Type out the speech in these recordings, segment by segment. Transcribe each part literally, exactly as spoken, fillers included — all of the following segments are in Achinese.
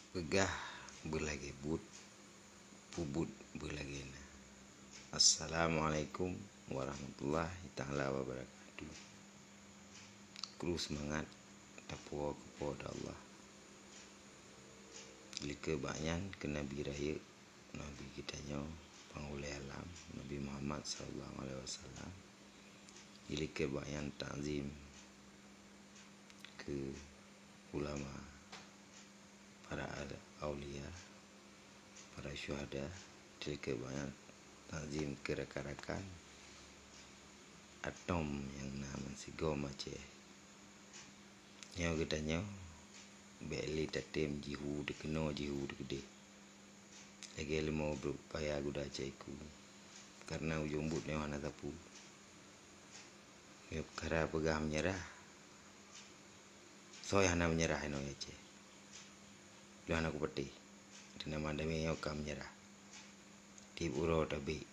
Peugah beulagée buet, peubuet beulagée na. Assalamualaikum warahmatullahi taala wabarakatuh. Kru seumangat tapuwoe keu Po teu Allah. Likot bak nyan keu Nabi rayeuk, Nabi geutanyoe, panghulée alam, Nabi Muhammad sallallahu alaihi wasallam. Likot bak nyan takzim keu ulama, para aulia, para syuhada, likot bak nyan takzim keu rakan-rakan atom nyang na meusigom Aceh. Nyoe geutanyoe bék lé tatem jihu dikeunoe jihu dikeudeh. Lagée leumo brok paya guda caiku. Kareuna ujong buet nyoe hana sapeue. Meunyoe peukara peugah meunyeurah, soe hana meunyeurah inoe Aceh? Lôn hana kupatéh. Teuma mandum nyoe ka meunyeurah. Tieb uroe tabek,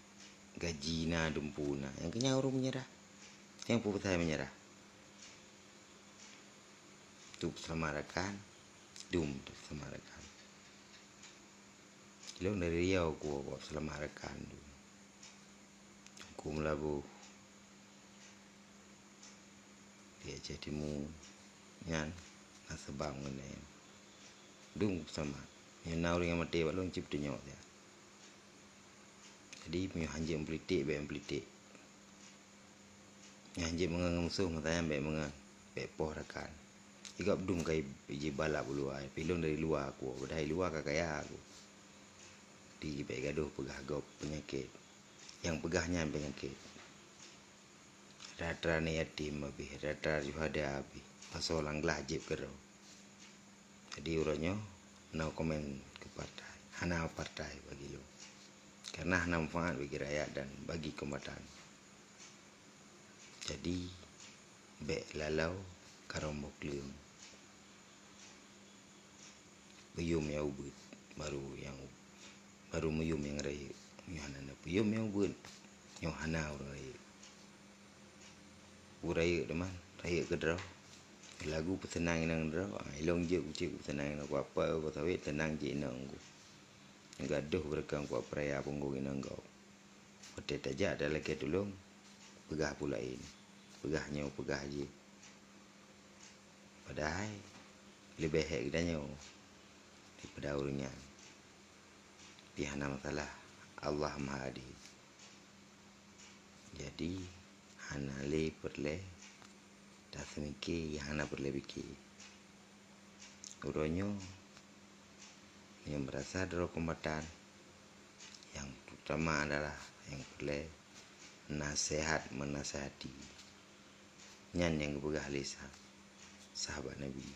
gaji na, dumpeue na. Nyang keunyan ureuëng meunyeurah. Nyang peue peutai meunyeurah? Tupeuseulamat rakan, dum tupeuseulamat rakan. Ilong dari Riau ku bak seulamat rakan tu. Teungku Meulaboh di Aceh Timu nyan na seubab ngon nyoe. Dum sama. Nyoe na ureuëng nyang maté bak lôn cit peutunyok siat. Jadi meunyoe hanjeuet meupolitik, bék meupolitik. Nyan jeuet meungon ngon musoh, masa nyan bék meungon, bék poh rakan. Igob dum ka jibalap u luwa, pi lôn dari luwa aku, padahai luwa ka kaya aku. Di bék gadoh peugah gob peunyakét. Nyang peugah nyan peunyakét. Rata-rata yatim abéh, rata-rata syuhada abéh. Pasoe lam glah jieb keudroe. Jadi uroe nyoe no comment keu partai, hana partai bagi lôn, karena hana manfaat bagi rakyat dan bagi kombatan. Jadi bék lalau karombok leueng. Buyum nyang ubeuet baru nyang baru meuyum nyang rayeuk. Nyoe hana na peuyum nyang ubeuet, nyoe hana ureuëng rayeuk. Ureuëng rayeuk teuma rayeuk keudroe. Lagu peuseunang inong droe, ah, ilong jeuet kucék peuseunang inong kuapa ku sawét teunang jih inong ku. Gadoh beureukang kuapa raya punggong inong gob. Watée tajak talakée tulông, peugah peue laén, peugah nyoe peugah jih. Padahai leubeh hék geutanyoe daripada ureuëng nyan. Tapi hana masalah, Allah Maha Adé. Jadi hana lé peureulée taseumike nyang hana peureulée pike. Uroe nyoe meunyoe meurasa droe kombatan, nyang utama adalah nyang peureulée naseuhat meunaseuhati. Nyan nyang geupeugah lé sa- sahabat Nabi.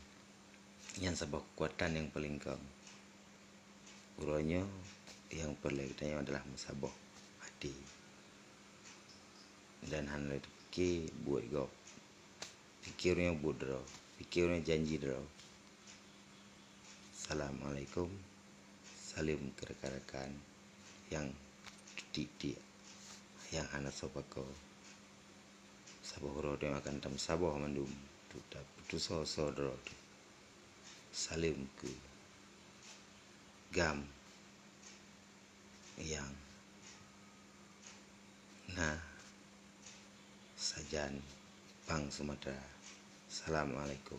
Nyan saboh keukuatan nyang paleng kong. Uroe nyoe nyang peureulée geutanyoe adalah meusaboh até dan hana lé tapike buet gob. Pike uroe nyoe buet droe, pike uroe nyoe janji droe. Assalamualaikum. Saleuem keu rakan-rakan nyang tiek-tiek, nyang hana soe pakoe. Saboh uroe tanyoe akan tameusaboh mandum, tu tapeutusoe-soe droe teuh. Saleuem keu gam nyang na sajan pang Sumatera. Assalamualaikum.